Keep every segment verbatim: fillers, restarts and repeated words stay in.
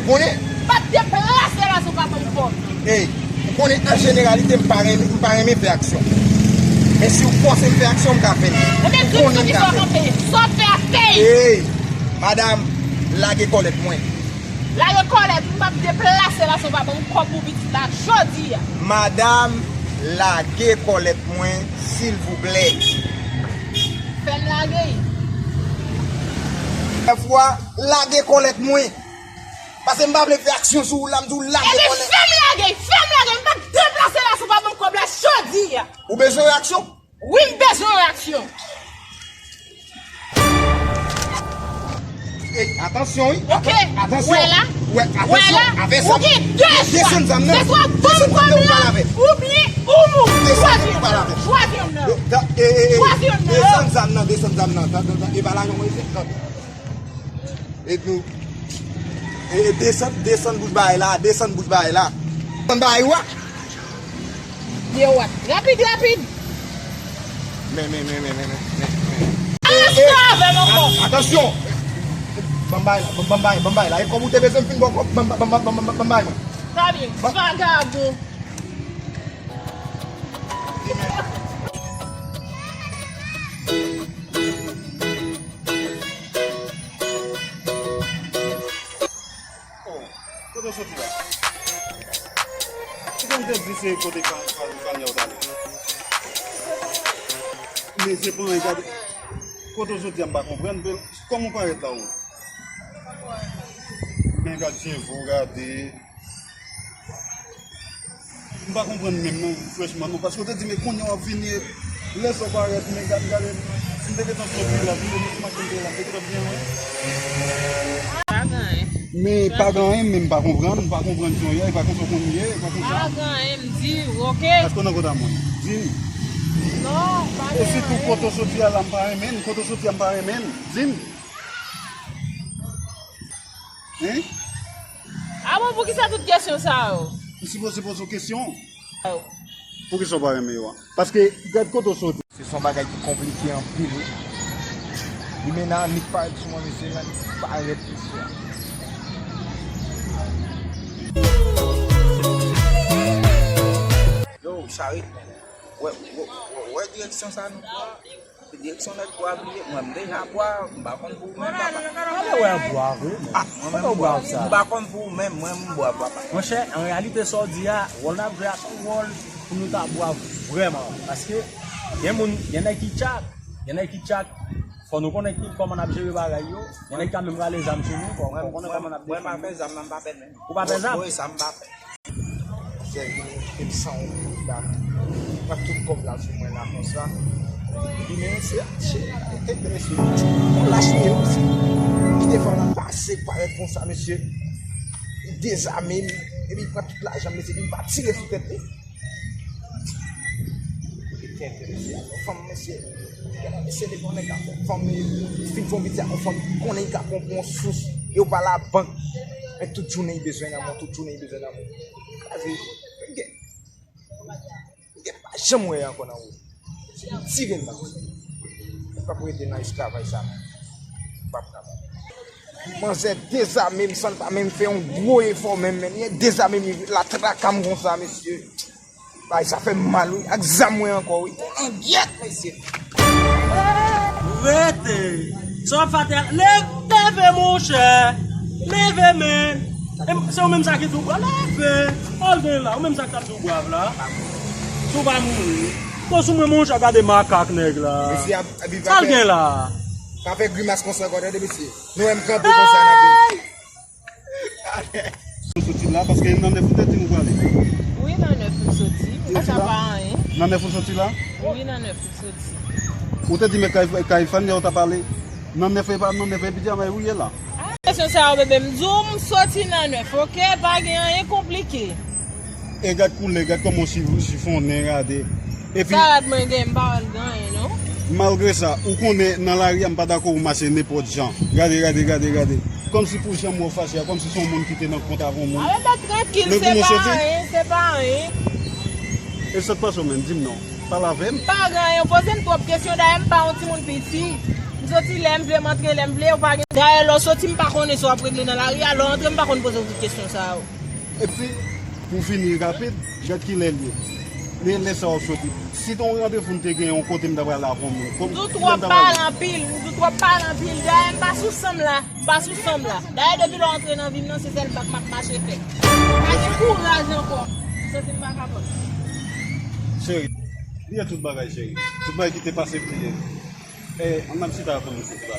Konnen? M p ap deplase la si w pa ban m kòb. Ey, ou konnen an jeneralite m pa renmen, m pa renmen fè aksyon. Men si w fòse m fè aksyon, m ka fè l. Ebyen, di m sou ki sa w kanpe. Sa w fè a peye. Ey, madanm, lage kòlèt mwen. Lage kòlèt, m p ap deplase la si w pa ban m kòb pou pitit la jodi a. Madanm, lage kòlèt mwen, silvouplè. Fè m lage l. Fwa, lage kòlèt mwen. Paske m pa vle fè aksyon sou ou la, m di w lage kòlèt. Ebyen, fè m lage, fè m lage, m p ap deplase la si w pa ban m kòb la jodi a. Ou bezwen reaksyon? Wi, m bezwen reaksyon. Ey, atansyon, wi. Ok. Atansyon. Wè la. Wè, atansyon. Wè la. Avè sa. Ou gen de chwa. Desann zam nan. Se swa ban m kòb la, oubyen ou mouri. Chwazi youn nan. Chwazi youn nan. Desann zam nan, desann zam nan. E pa la yon mwen se. E nou, e, e, desann, desann bouch bagay la, desann bouch bagay la. Desann bagay ou a. Ye wat. Rapid, rapid. Men, men, men. Ann ansanm avè m ankò. Atansyon. Ban m bagay la, ban m bagay, ban m bagay la. E kòb ou te bezwen m fin ba w kòb, ban m, ban m, ban m, ban m, ban m bagay mwen. Sa byen, vagabon. Oh, kote w soti la? Kite m te di se kote Fa-, Fa-, Fania w t ale. Men se pran, gade. Kote w soti a, m pa konprann. Kòman w parèt la, ou? Men gad je vou, gade. M pa konprann menm non, franchman non, paske w te di men kounye a w ap vini, lè sa w parèt, men gade, gade, si m te gentan soti la, vin de machin te la, m te gentan byen lwen. Pa gen anyen. Men pa gen anyen, men m pa konprann, m pa konprann si w ye, e pa konsa w konn ye, e pa konsa. Pa gen anyen, m di w, oke? Èske w nan kont a mwen? Di m. Non, pa gen anyen. E sitou kote w soti a la, m pa renmen l, kote w soti a, m pa renmen l, di m. Hein? A bon, poukisa tout kesyon sa yo? M sipoze poze w kesyon. Poukisa w pa renmen yo a? Paske, gad kote w soti. Se son bagay ki konplike anpil, wi. Li mennen annik parèt sou mwen, mesye, annik parèt, mesye. Yo, Charit, wè, wè, wè, wè direksyon sa nou pran. Direksyon nèg bwa bliye, mwen m deja bwa, m pa konn pou ou menm, papa. Pale wè bwa vre. Ah, mwen menm bwa, m pa konn pou ou menm, mwen m bwa, papa. Monchè, an reyalite sa w di a, wòl n ap jwe a se yon wòl pou nou ta bwa vrèman. Paske gen moun, gen nèg ki tchak, gen nèg ki tchak, fò nou konnen ki, kòman n ap jere bagay yo, gen nèg ka menm rale zam sou nou, fò, fò konnen kòman n ap defann nou. Mwen, mwen, mwen pa fè zam nan, m pa fè menm. Ou pa fè zam? Wi, sa m pa fè. Sè, vin kite m san yon goud la. Pran tout kòb la sou mwen la konsa. Epi men mesye, che, tèt mesye, yon lach li ye mesye. Kite fanm la pase parèt konsa mesye. Li dezame m, epi li pran tout lajan m mesye, epi li pa tire sou tèt li. Tenten mesye, yon fanm mesye. Mesye depi yon nèg ka fè fanm li, fin fè yon piti ak yon fanm, konnen li ka pran yon sous, yo pa labank. Men tout jounen li bezwen nan men w, tout jounen li bezwen nan men w. Sa vle di, m gen, m gen pa janm wè ankò nan wout. Se pou tire l nan. Ou p ap rete nan esklavaj sa non. Ou p ap kapab. Manzè dezame m san l pa menm fè yon gwo efò menm, men li dezame m, la traka m konsa mesye. Bay sa fè m mal wi, ak zam mwen ankò wi. Langyèt mesye. Rete. Sa w ap fè atè a? Leve, leve monchè. Leve men. E se ou menm sa ki di w bwa, leve. Sa l gen la? Ou menm sa k t ap di w bwa la. Si w pa mouri. Pran sou mwen monchè, gade makak nèg la. Sa l gen la? Pa fè grimas konsa ankò tande mesye. Nou wè m kanpe konsa n ap vin. Ou soti la, paske nan nèf ou te di nou prale. Wi, nan nèf m soti. Ou pa sa pa anyen. Nan nèf ou soti la? Wi, nan nèf m soti. Ou te di men kay, kay Fania ou ta pale. Nan nèf e pa nan nèf e piti a men ou ye la. A, kesyon sa yo, bebe, m di w m soti nan nèf, oke? Pa gen anyen konplike. E gad koulè, gad kòman w si-, sifonnen, gade. Epi sa rad mwen gen, m pa wè l gen anyen, non. Malgre sa, ou konnen nan lari a, m pa dakò ou mache nenpòt jan. Gade, gade, gade, gade. Kòmsi pou jan m wè w fache a, kòmsi se yon moun ki te nan kont avè yon moun. A, rete trankil, se pa anyen, se pa anyen. E sa k pase w menm, di m non. Pale avè m. Pa gen anyen, poze m twòp kesyon, dayè m pa yon timoun piti. M soti lè m vle, m antre lè m vle, ou pa gen. Dayè, lè w soti, m pa konnen sa w ap regle nan lari a, lè w antre, m pa konn poze w tout kesyon sa yo. Epi, pou fini rapid, gad ki lè l ye. Men lè sa w ap soti. Si te yon randevou m te gen yon kote m ta pral la pou mwen. Ou twò pale anpil, ou twò pale anpil. Dayè, m pa sou san m la, m pa sou san m la. Dayè, depi lè w antre nan vi m nan, se sèl bak m ap mache fè. Pa gen kouraj ankò. M santi m vakabòn. Cheri, bliye tout bagay, cheri. Tout bagay ki te pase, bliye. Eh, ann al chita pou nou chita.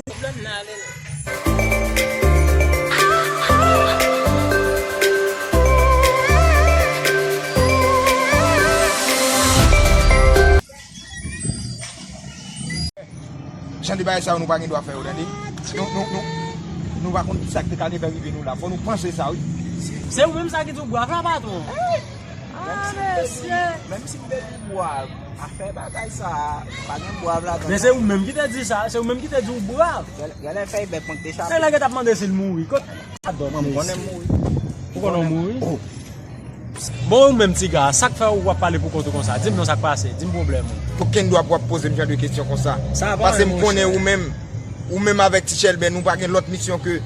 Pwoblèm nan ale non. Jan de bagay sa yo nou pa gen dwa fè yo, tande. Nou, nou, nou, nou pa konn kisa ki te ka rive nou la. Fò nou panse sa, wi. Se ou menm sa ki di w bwav la, patwon. Ah, mesye. Menm si m te di bwav, afè bagay sa a, pa gen bwav ladan. Men se ou menm ki te di sa, se ou menm ki te di w bwav. Gade, gade fèy bèk mwen ki te chape. Se lè ke t ap mande si l mouri. Kot? Mwen, m konnen m mouri. Ou konnen w mouri? Oh. Bon, ou menm, ti ga, sa k fè w ap pale pou kont ou konsa? Di m non, sa k pase? Di m pwoblèm ou. Okenn dwa pou w ap poze m jan de kesyon konsa. Sa va, monchè. Paske m konnen ou menm, ou menm avèk Ti Chèlbè, nou pa gen lòt misyon ke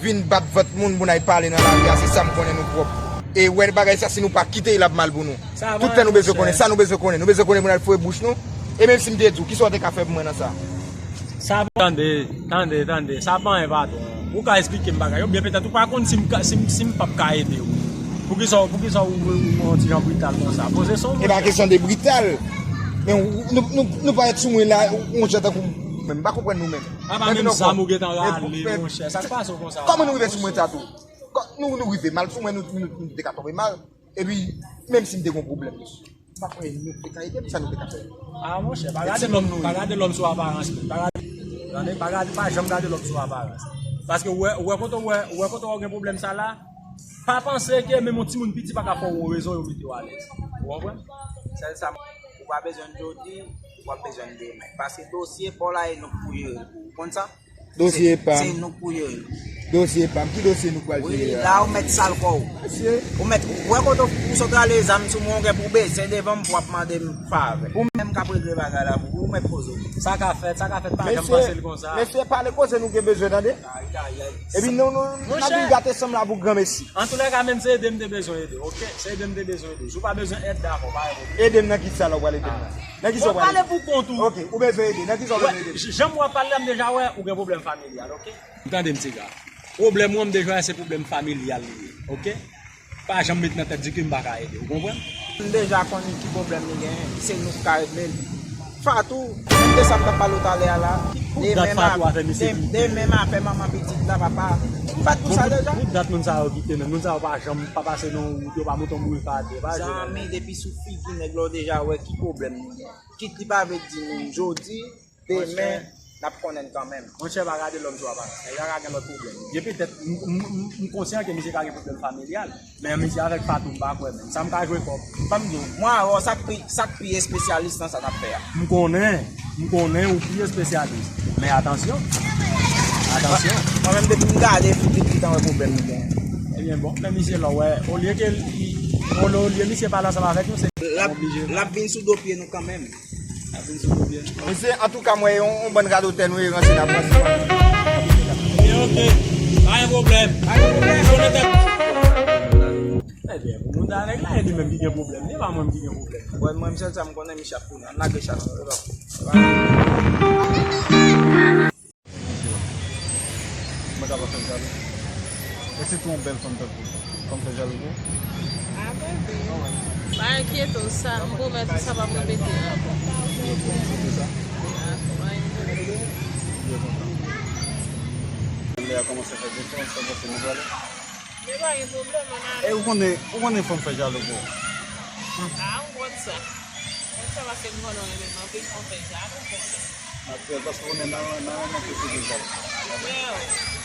vin bat vant moun pou n al pale nan lari a, se sa m konnen nou pwòp. E wè bagay sa, si nou pa kite l, ap mal pou nou. Tout tan nou bezwen konnen, sa nou bezwen konnen. Nou bezwen konnen pou n al foure bouch nou. E menm si m te di w, kisa w te ka fè pou mwen nan sa? Sa pa, tande, tande, tande. Sa pa anyen, patwon. Ou ka esplike m bagay yo, oubyen petèt ou pa konn si m ka, si m, si m p ap ka ede w. Poukisa, poukisa ou, ou, ou yon ti jan brital konsa? Poze son, monchè. E pa kesyon de brital. Men ou, nou, nou, nou parèt sou mwen la, yon jan tankou, men m pa konprann nou menm. A pa menm zam ou gentan rale, monchè. Sa k pase w konsa? Kòman nou rive sou mwen sa tou? Kò-, nou, nou rive mal sou mwen, nou, nou, nou te ka tonbe mal. Epi, menm si m te gen yon pwoblèm, mesye, m pa kwè nou te ka ede m, sa nou te ka fè? A, monchè, pa gade lòm, pa gade lòm sou aparans li. Pa gade, tande, pa gade, pa janm gade lòm sou aparans. Paske ou wè, ou wè kote, ou wè, ou wè kote w gen pwoblèm sa la, pa panse ke menm yon timoun piti pa ka fè w yon rezon yo mete w alèz. Ou konprann? Sèl sa, ou pa bezwen jodi, ou p ap bezwen demen. Paske dosye pa w la e nou k pou jere l pou ou. Ou konn sa? Dosye pa m. Se nou k pou jere l. Dosye pa m. Ki dosye nou pral jere a? Wi, la ou mèt sal kò w. Mesye. Ou mèt, ou wè kote w sot rale zam sou mwen, ou gen pou w bese devan m pou w ap mande m favè. Ou menm k ap regle bagay la pou ou, ou mèt poze w. Sa ka fèt, sa ka fèt, pa janm panse l konsa. Mesye, pale koze nou gen bezwen, tande. Ay, ay, ay. Epi nou, nou, n ap vin gate sanm la pou granmesi. Antoulèka, menm se ede m te bezwen ede, oke? Se ede m te bezwen ede. Si w pa bezwen èd, dakò, pa gen pwoblèm. Ede m nan kisa la w pral ede m nan? Nan kisa w pral ede m? Bon, pale pou kont ou. Oke, ou bezwen ede. Nan kisa w bezwen ede m? Jan w ap pale la, m deja wè ou gen pwoblèm familyal, oke? Tande m, ti ga. Pwoblèm ou an, m deja wè se pwoblèm familyal li ye, oke? Pa janm met nan tèt di ke m pa ka ede, ou konprann? M deja konn ki pwoblèm li genyen, se nou k ka regle l. Fatou, menm de sa m t ap pale w talè a la, demen m a fè manman pitit la, papa. M bat pou sa deja. Tout dat moun sa yo kite menm, moun sa yo pa janm pa pase nan wout, yo pa monte yon boulvade, pa jwe nan. Zanmi, depi sou figi nèg la, w deja wè ki pwoblèm li genyen. Kit li pa vle di nou jodi, demen, n ap konnen l kanmenm. Monchè, pa gade lòm sou aparans. Nèg la ka gen lòt pwoblèm. Gen petèt, m, m, m, m konsyan ke misye ka gen pwoblèm familyal. Men misye avèk Fatou, m pa kwè menm. Sa m ka jwe kòb. Ban m di w. Mwen, alò, sa k pi, sa k pi espesyalis nan sa n ap fè a? M konnen, m konnen ou pi espesyalis. Men atansyon. Atansyon. Mwen menm, depi m gade figi l, m gentan wè pwoblèm li genyen. Ebyen, bon, men misye la, w wè, olye ke l, olye misye pale ansanm avèk nou, se l ap vin sou do pye nou kanmenm. Ap vin sou do pye nou. Mesye, antouka, mwen, yon, yon bann radotè nou ye, ranse n ap ranse. Ebyen, oke. Pa gen pwoblèm. Pa gen pwoblèm. Ebyen, pou moun ta nèg la, e li menm ki gen pwoblèm. Se pa mwen ki gen pwoblèm. Mwen, mwen, sèl sa m konnen, misye ap tounen. Ann lage chat. Mwen ta pa fè m jalou. E se tou yon bèl fanm tankou w. Fè m fè jalou pou ou? A, bebe. Pa enkyete w, sa, m pwomèt ou sa p ap repete ankò. Yo pwomèt ou sa? Dakò, pa gen pwoblèm. Lè a kòmanse fè defo, sa w panse nou prale? Men pa gen pwoblèm, ann ale. E ou konnen, ou konnen fè m fè jalou pou ou? A, m konn sa. M konn sa paske m konnen w renmen m anpil, fè w fè jalou, m konn sa. Naturel, paske ou konnen nan, nan renmen ke se deja. Frè,